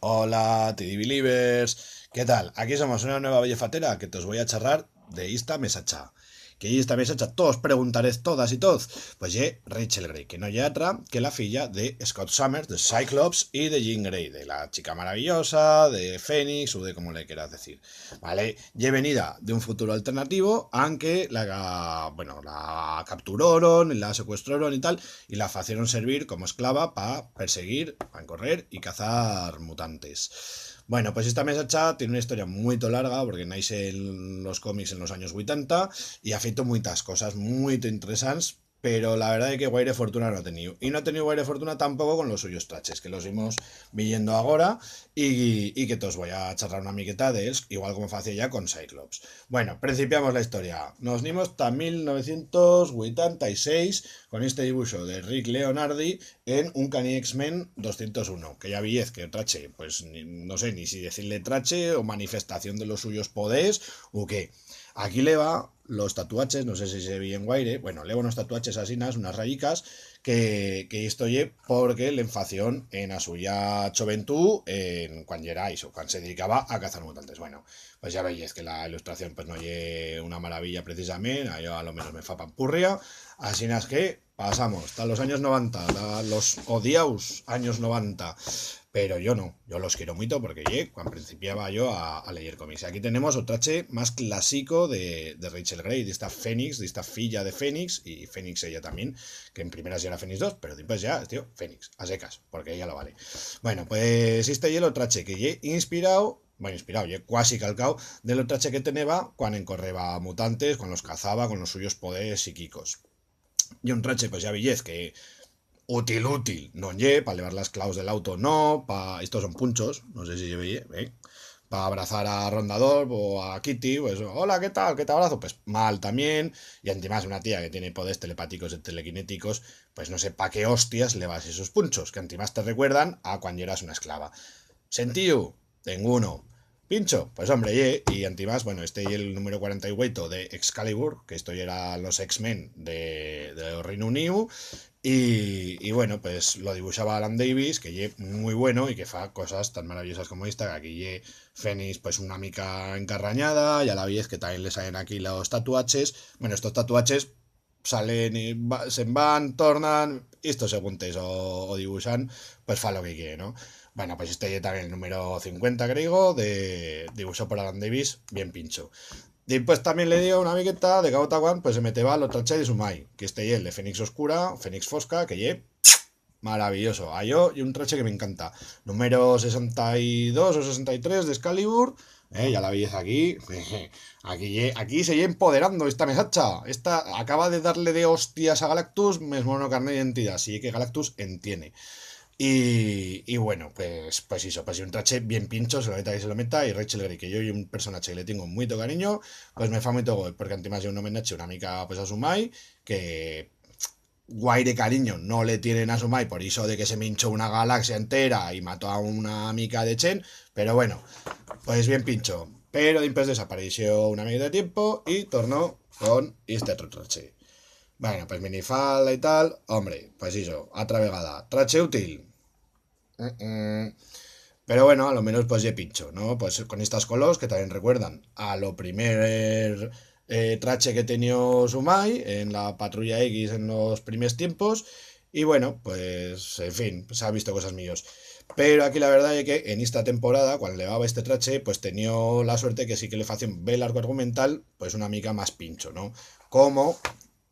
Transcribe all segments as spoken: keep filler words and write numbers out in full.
Hola, T D Believers. ¿Qué tal? Aquí somos una nueva bella fatera que tos voi a charrar de ista mesacha. Que ye ista mesacha, tos preguntarez todas y toz. Pues ye Rachel Grey, que no ye atra que la filla de Scott Summers, de Cyclops y de Jean Grey, de la chica maravillosa, de Fénix u de como le queraz decir. Vale, ye venida d'un futuro alternativo, anque la, bueno, la capturoron y la secuestroron y tal, y la facieron servir como esclava pa perseguir, pa encorrer y cazar mutantes. Bueno, pues esta mesacha tiene una historia muito larga, porque naixe en los cómics en los anyos huitanta y ha feito muitas cosas muito interesants, pero la verdat ye que guaire fortuna no ha teniu. Y no ha teniu guaire fortuna tampoco con los suyos traches, que los imos viyendo agora y, y que tos voi a charrar una miqueta d'els, igual como facía ya con Cyclops. Bueno, principiamos la historia. Nos n'imos ta mil novecientos huitanta y seis con este dibuixo de Rick Leonardi en Uncanny X-Men doscientos uno, que ya viyez que o trache, pues, ni, no sé ni si decir-le trache o manifestación de los suyos poders u qué. Aquí leva los tatuaches, no sé si se viyen guaire, bueno, leva unos tatuaches asinas, unas rayicas, que, que esto ye porque le'n facieron en a suya choventut, en, cuan yera ixo, cuan se dedicaba a cazar mutantes. Bueno, pues ya veyez que la ilustración, pues, no ye una maravilla precisament, a yo a lo menos me fa pampurria, asinas que pasamos ta los anyos novanta, ta los odiaus anyos novanta, pero yo no, yo los quiero muito porque ye cuan principiaba yo a, a leyer cómics. Y aquí tenemos o trache más clasico de, de Rachel Grey, d'esta Fénix, d'esta filla de Fénix, y Fénix ella tamién, que en primeras yera Fénix dos, pero dimpués ya, tío, Fénix, a secas, porque ella lo vale. Bueno, pues este ye lo trache que ye inspirau, bueno, inspirau, ye cuasi calcau de lo trache que teneba cuan encorreba mutantes, cuan los cazaba con los suyos poders psiquicos. Ye un trache, pues ya viyez que útil, útil, no ye, pa levar las claus del auto no, pa, estos son punchos, no sé si se veye, eh? Pa abrazar a Rondador o a Kitty, pues, "Hola, ¿qué tal? ¿Qué te abrazo?". Pues mal tamién, y antimás una tía que tiene poders telepaticos y telequineticos, pues no sé pa qué hostias levas esos punchos, que antimás te recuerdan a cuan yeras una esclava. Sentiu? Denguno. Pincho? Pues hombre, ye, y antimás, bueno, este ye el número cuarenta y hueito de Excalibur, que esto yera los X-Men de, de Reino Uniu, y, y bueno, pues lo dibuixaba Alan Davis, que ye muy bueno y que fa cosas tan maravillosas como esta, que aquí ye Fénix, pues una mica encarranyada, y a la vez que también le salen aquí los tatuaches. Bueno, estos tatuaches salen y va, se'n van, tornan, y estos seguntes o, o dibuixan, pues fa lo que quiere, no? Bueno, pues este ye también el número cincuenta, creo, de dibuixo por Alan Davis, bien pincho. Dimpués también le dio una miqueta de cabo ta cuan, pues se meteba lo trache de su mai, que este ye el de Fénix Oscura, Fénix Fosca, que ye maravilloso. A yo ye un trache que m'encanta. Número sesenta y dos o sesenta y tres d'Excalibur. Eh, ya la veyez aquí. Aquí ye, aquí se ye empoderando esta mesacha. Esta acaba de dar-le de hostias a Galactus, mesmo no carné d'identidat. Así que Galactus entiene. Y, y bueno, pues, pues ixo, pues ye un trache bien pincho, se lo meta qui se lo meta, y Rachel Grey, que yo ye un personache que le tengo muito carinyo, pues me fa muito goi, porque antimás ye un homenache una mica, pues, a su mai, que guaire carinyo no le tienen a su mai por ixo de que se minchó una galaxia entera y mató a una mica de chent, pero bueno, pues bien pincho. Pero dimpués desapareció una mica de tiempo y tornó con este otro trache. Bueno, pues minifalda y tal, hombre, pues ixo, atra vegada. Trache útil. Mm, mm. Pero bueno, a lo menos pues ye pincho, no? Pues con estas colors que también recuerdan a lo primer, eh, trache que tenió su mai en la Patrulla X en los primers tiempos. Y bueno, pues, en fin, s'ha visto cosas millors. Pero aquí la verdat ye que en esta temporada, cuan levaba este trache, pues tenió la suerte que sí que le facían bel arco argumental, pues una mica más pincho, no? Como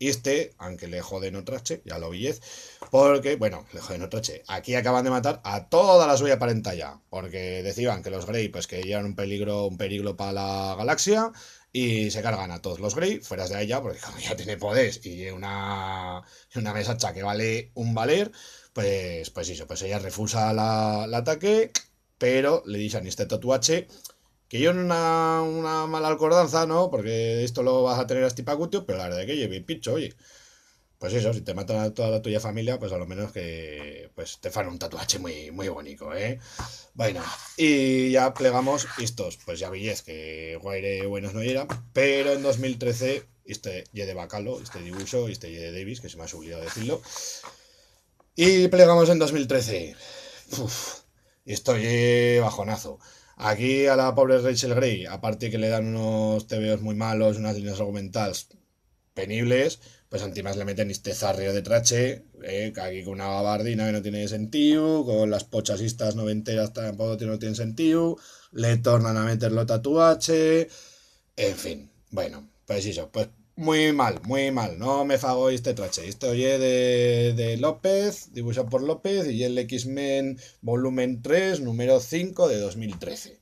este, anque le joden o trache, ya lo veyez, porque, bueno, le joden o trache. Aquí acaban de matar a toda la suya parentalla, porque deciban que los Grey, pues, que yeran un peligro, un periglo pa la galaxia, y se cargan a toz los Grey, fueras de ella, porque como ya tiene poders y ye una, una mesacha que vale un valer, pues, pues ixo, pues ella refusa la, l'ataque, pero le dixan este tatuache, que ye una, una mala alcordanza, no? Porque esto lo vas a tener astí pa cutio, pero la verdat ye que ye bien pincho, oye. Pues ixo, si te matan a toda la tuya familia, pues a lo menos que, pues, te fan un tatuache muy, muy bonico, eh? Bueno, y ya plegamos estos, pues ya veyez que guaire buenos no yeran, pero en dos mil trece, este ye de Bacalo, este dibuixo, este ye de Davis, que se m'ha olvidau decir-lo, y plegamos en dos mil trece. Uf. Esto ye bajonazo. Aquí a la pobre Rachel Grey, aparte que le dan unos tebeos muy malos, unas líneas argumentals penibles, pues antimás le meten este zarrio de trache, eh, que aquí con una gabardina que no tiene sentido, con las pochas estas noventeras tampoco tiene, no tiene sentido, le tornan a meter lo tatuache, en fin, bueno, pues eso, pues muy mal, muy mal, no me fago este trache. Esto ye de, de López, dibuixau por López, y el X-Men volumen tres, número cinco de dos mil trece.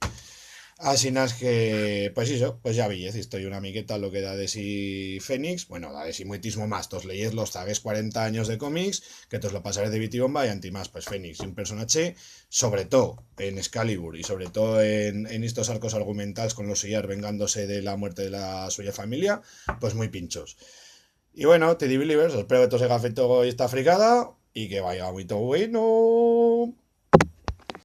Asinas que, pues eso, pues ya veyez, esto ye una miqueta lo que da de sí Fénix, bueno, da de sí muitismo más, tos leyez los zaguers cuarenta anyos de cómics, que tos lo pasarez de bitibomba, y antimás, pues Fénix ye un personache, sobre todo en Excalibur y sobre todo en, en estos arcos argumentals con los Shi'ar vengándose de la muerte de la suya familia, pues muy pinchos. Y bueno, T D Believers, espero que tos haiga feito esta fricada y que vaya muy todo bueno.